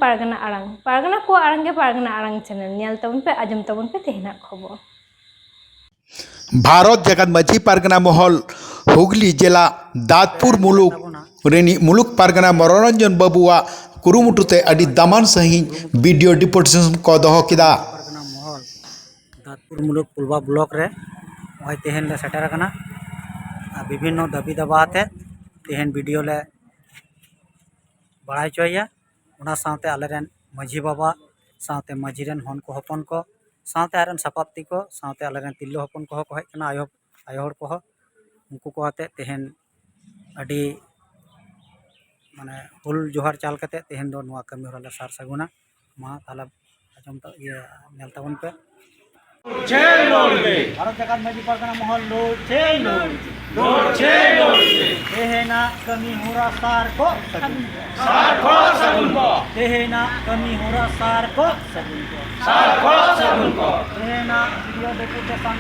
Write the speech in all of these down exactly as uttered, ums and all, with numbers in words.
ᱯᱟᱨᱜᱟᱱᱟ ᱟᱲᱟᱝ, ᱯᱟᱨᱜᱟᱱᱟ ᱠᱚᱣᱟᱜ ᱟᱲᱟᱝ ᱜᱮ ᱯᱟᱨᱜᱟᱱᱟ ᱟᱲᱟᱝ ᱪᱮᱱᱮᱞ᱾ ᱧᱮᱞ ᱛᱟᱵᱚᱱ ᱯᱮ, ᱟᱸᱡᱚᱢ ᱛᱟᱵᱚᱱ ᱯᱮ ᱛᱮᱦᱮᱧᱟᱜ ᱠᱷᱚᱵᱚᱨ᱾ ᱵᱷᱟᱨᱚᱛ ᱡᱟᱠᱟᱛ ᱢᱟᱹᱡᱷᱤ ᱯᱟᱨᱜᱟᱱᱟ ᱢᱚᱦᱚᱞ ᱦᱩᱜᱽᱞᱤ ᱡᱮᱞᱟ ᱫᱟᱸᱛᱯᱩᱨ ᱢᱩᱞᱩᱠ ᱨᱤᱱᱤᱡ ᱢᱩᱞᱩᱠ ᱯᱟᱨᱜᱟᱱᱟ ᱢᱚᱱᱳᱨᱚᱧᱡᱚᱱ ᱵᱟᱹᱵᱩᱣᱟᱜ ᱠᱩᱨᱩᱢᱩᱴᱩ ᱛᱮ ᱟᱹᱰᱤ ᱫᱟᱢᱟᱱ ᱥᱟᱺᱦᱤᱡ video deportation ᱠᱚ ᱫᱚᱦᱚ ᱠᱮᱫᱟ᱾ ᱯᱟᱨᱜᱟᱱᱟ ᱢᱚᱦᱚᱞ ᱫᱟᱸᱛᱯᱩᱨ ᱢᱩᱞᱩᱠ ᱯᱩᱞᱵᱟ block ᱨᱮ ᱱᱚᱜᱼᱚᱭ ᱛᱮᱦᱮᱧ ᱞᱮ ᱥᱮᱴᱮᱨ ᱟᱠᱟᱱᱟ᱾ ᱟᱨ ᱵᱤᱵᱷᱤᱱᱱᱚ ᱫᱟᱹᱵᱤ ᱫᱟᱵᱟ ᱟᱛᱮ ᱛᱮᱦᱮᱧ video ᱞᱮ ᱵᱟᱲᱟᱭ ᱦᱚᱪᱚᱭᱮᱭᱟ᱾ ᱚᱱᱟ ᱥᱟᱶᱛᱮ ᱟᱞᱮᱨᱮᱱ ᱢᱟᱹᱡᱷᱤ ᱵᱟᱵᱟ, ᱥᱟᱶᱛᱮ ᱢᱟᱹᱡᱷᱤ ᱨᱮᱱ ᱦᱚᱱ ᱠᱚ ᱦᱚᱯᱚᱱ ᱠᱚ, ᱥᱟᱶᱛᱮ ᱟᱡᱨᱮᱱ ᱥᱟᱯᱟᱵᱛᱤ ᱠᱚ, ᱥᱟᱶᱛᱮ ᱟᱞᱮᱨᱮᱱ ᱛᱤᱨᱞᱟᱹ ᱦᱚᱯᱚᱱ ᱠᱚᱦᱚᱸ ᱠᱚ ᱦᱮᱡ ᱠᱟᱱᱟ, ᱟᱭᱳ, ᱟᱭᱳ ᱦᱚᱲ ᱠᱚᱦᱚᱸ᱾ ᱩᱱᱠᱩ ᱠᱚ ᱟᱛᱮ ᱛᱮᱦᱮᱧ ᱟᱹᱰᱤ, ᱢᱟᱱᱮ, ᱦᱩᱞ ᱡᱚᱦᱟᱨ ᱪᱟᱞ ᱠᱟᱛᱮ ᱛᱮᱦᱮᱧ ᱫᱚ ᱱᱚᱣᱟ ᱠᱟᱹᱢᱤ ᱦᱚᱨᱟ ᱞᱮ ᱥᱟᱨ ᱥᱟᱹᱜᱩᱱᱟ᱾ ᱢᱟ ᱛᱟᱦᱚᱞᱮ ᱟᱸᱡᱚᱢ ᱛᱟ-, ᱤᱭᱟᱹ, ᱧᱮᱞ ᱛᱟᱵᱚᱱ ᱯᱮ᱾ ᱪᱮ ᱞᱚᱲ ᱜᱮ᱾ ᱵᱷᱟᱨᱚᱛ ᱡᱟᱠᱟᱛ ᱢᱟᱹᱡᱷᱤ ᱯᱟᱨᱜᱟᱱᱟ ᱢᱚᱦᱚᱞ ᱞᱚᱲ ᱪᱮ ᱞᱚᱲ᱾ ᱞᱚᱲ ᱪᱮ ᱞᱚᱲ ᱜᱮ᱾ ᱛᱮᱦᱮᱧᱟᱜ ᱠᱟᱹᱢᱤ ᱦᱚᱨᱟ ᱥᱟᱨ ᱠᱚᱜ ᱥᱟᱹᱜᱩᱱ ᱠᱚᱜ᱾ ᱥᱟᱨ ᱠᱚᱜ ᱥᱟᱹᱜᱩᱱ ᱠᱚᱜ᱾ ᱛᱮᱦᱮᱧᱟᱜ ᱠᱟᱹᱢᱤ ᱦᱚᱨᱟ ᱥᱟᱨ ᱠᱚᱜ ᱥᱟᱹᱜᱩᱱ ᱠᱚᱜ᱾ ᱥᱟᱨ ᱠᱚᱜ ᱥᱟᱹᱜᱩᱱ ᱠᱚᱜ᱾ ᱛᱮᱦᱮᱧᱟᱜ video deportation,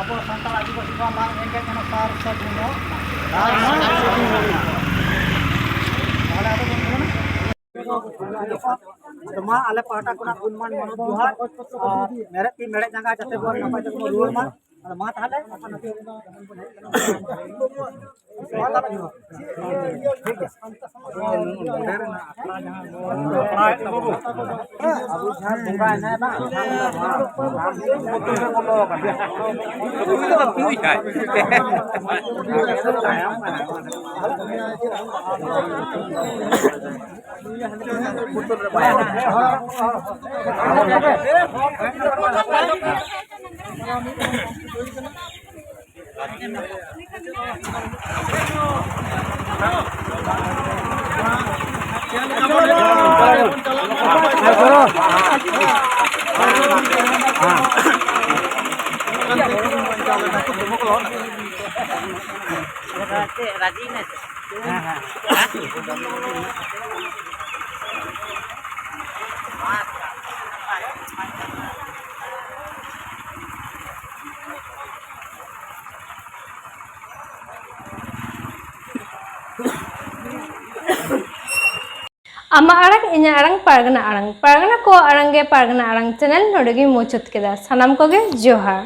ᱟᱵᱚ ᱥᱟᱱᱛᱟᱲ ᱟᱹᱫᱤᱵᱟᱹᱥᱤ ᱠᱚᱣᱟᱜ ᱞᱟᱡ ᱨᱮᱸᱜᱮᱡ ᱡᱮᱱᱚ ᱥᱟᱨ ᱥᱟᱹᱜᱩᱱᱚᱜ ᱢᱟ᱾ ᱥᱟᱨ ᱥᱟᱹᱜᱩᱱᱚᱜ ᱢᱟ᱾ ᱛᱟᱦᱚᱞᱮ ᱟᱫᱚ ᱵᱚᱱ ᱵᱚᱞᱚᱱᱟ᱾ ᱟᱫᱚ ᱢᱟ ᱟᱞᱮ ᱯᱟᱦᱴᱟ ᱠᱷᱚᱱᱟᱜ ᱜᱩᱱᱢᱟᱱ ᱢᱟᱱᱚᱛ ᱡᱚᱦᱟᱨ᱾ ᱟᱨ ᱢᱮᱲᱦᱮᱫ ᱛᱤ ᱢᱮᱲᱦᱮᱫ ᱡᱟᱸᱜᱟ ᱡᱟᱛᱮ ᱵᱚᱱ ᱱᱟᱯᱟᱭ ᱛᱮᱵᱚᱱ ᱨᱩᱣᱟᱹᱲ ᱢᱟ᱾ ᱟᱫᱚ ᱢᱟ ᱛᱟᱦᱚᱞᱮ᱾ ᱢᱟ ᱛᱟᱦᱚᱞᱮ ᱡᱚᱦᱟᱨ᱾ ᱴᱷᱤᱠ ᱜᱮᱭᱟ᱾ ᱟᱵᱚ ᱡᱟᱦᱟᱸ ᱵᱚᱸᱜᱟ ᱦᱮᱱᱟᱭᱟ ᱵᱟᱝ, ᱩᱱᱤ ᱫᱚ ᱵᱟᱝ ᱛᱩᱭ ᱦᱟᱭ᱾ ᱟᱢᱟᱜ ᱟᱲᱟᱝ, ᱤᱧᱟᱹᱜ ᱟᱲᱟᱝ, ᱯᱟᱨᱜᱟᱱᱟ ᱟᱲᱟᱝ, ᱯᱟᱨᱜᱟᱱᱟ ᱠᱚᱣᱟᱜ ᱟᱲᱟᱝ ᱜᱮ ᱯᱟᱨᱜᱟᱱᱟ ᱟᱲᱟᱝ ᱪᱮᱱᱮᱞ ᱱᱚᱰᱮ ᱜᱤᱧ ᱢᱩᱪᱟᱹᱫ ᱠᱮᱫᱟ᱾ ᱥᱟᱱᱟᱢ ᱠᱚᱜᱮ ᱡᱚᱦᱟᱨ᱾